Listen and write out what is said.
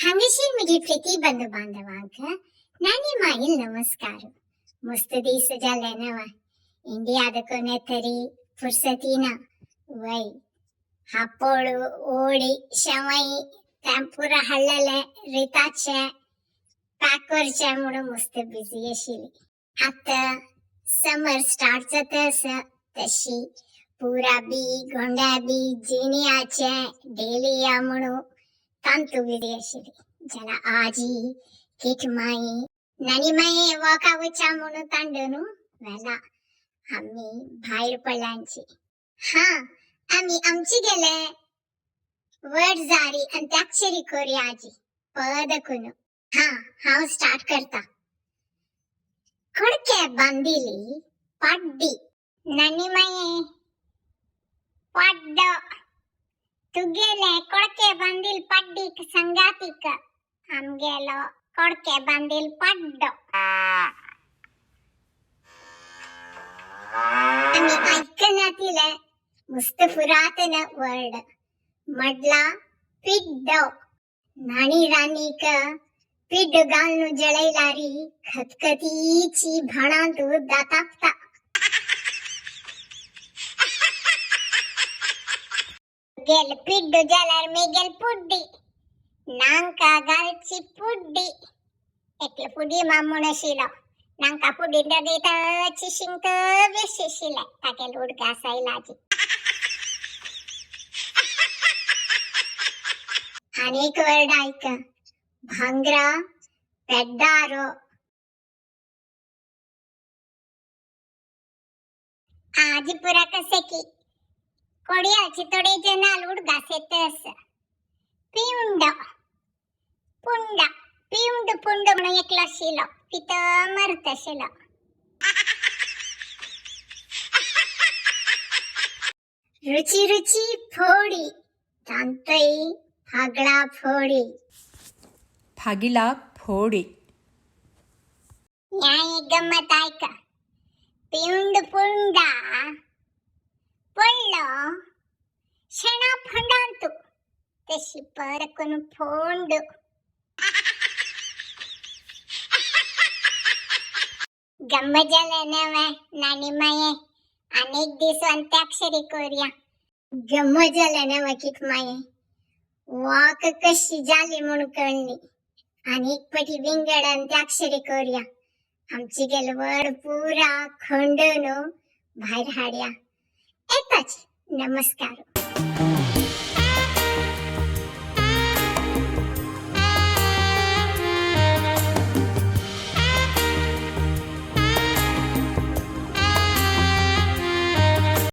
हांगाशी म्हगे प्रिती बंधू बांधवांक नानी माईल नमस्कार. मस्त दीस जाले नवा इंडिया कोणे तरी फुरसती ना वय हापोळू ओडी शेवई तें पुरा हाडलेले रिताचे पॅक करचे म्हणून मस्त बिझी आशिल्ली. आतां समर स्टार्ट जाता आसा तशी पुरा बी गोंड्या बी जिनियाचे डेलिया म्हणून तांतू बिझी आशिल्ली. जाल्यार आजी किटमाई नानी माई वॉका वचा म्हणून तांडू न्हू वेला आमी भायर पडल्यांची. हा आमी आमची गेले वर्ड जारी अंत्याक्षरी करूया आजी पद कुनू. हा हांव स्टार्ट करता. खडके बांदिली पाड्डी नानी माये पाड्ड तुगेले कोडके बांदिल पाड्डीक संगातीक आमगेलो कोडके बांदिल पाड्डो. आमी आयकनातिले मस्त फुरातन वर्ड मडला पिड्डो. नाणी राणीक पिड्ड घालून जळयलारी खतखतीची भाणांत दातापता. गेल पिड्डू जाल्यार मेगेल पुड्डी नांका घालची पुड्डी. एकलो पुडी मामूण आशिल्लो नांका पुडी रगयताची शिंक बेशी आशिल्लें तागेलो उडगास आयला. आनी एक वर्ड आयक भांगरा पेड्डारो. आजी पुरा कसे की कोडियाची थोडे जनाल उडगास येतस. पिवंड पुंडा पिवंड पुंड म्हणून एकलो आशिल्लो पित मरत आशिल्लो. रुची रुची फोडी तांतय फागळा फोडी. फागिला फोडी. ह्या एक गम्मत आयक पिवंड पुंडा पडलो शेणा फोंडांतू तशी परकून फोंड. गम्मत जालें नवें नानी माये आनी एक दीस अंत्याक्षरी करूया. गम्मत जालें नवें कित माये वाक कशी जाली म्हूण कळ्ळी. आनी एक पटी विंगड अंत्याक्षरी करूया. आमची गेल वर्ड पुरा खंडून भायर हाडया. येताच नमस्कार.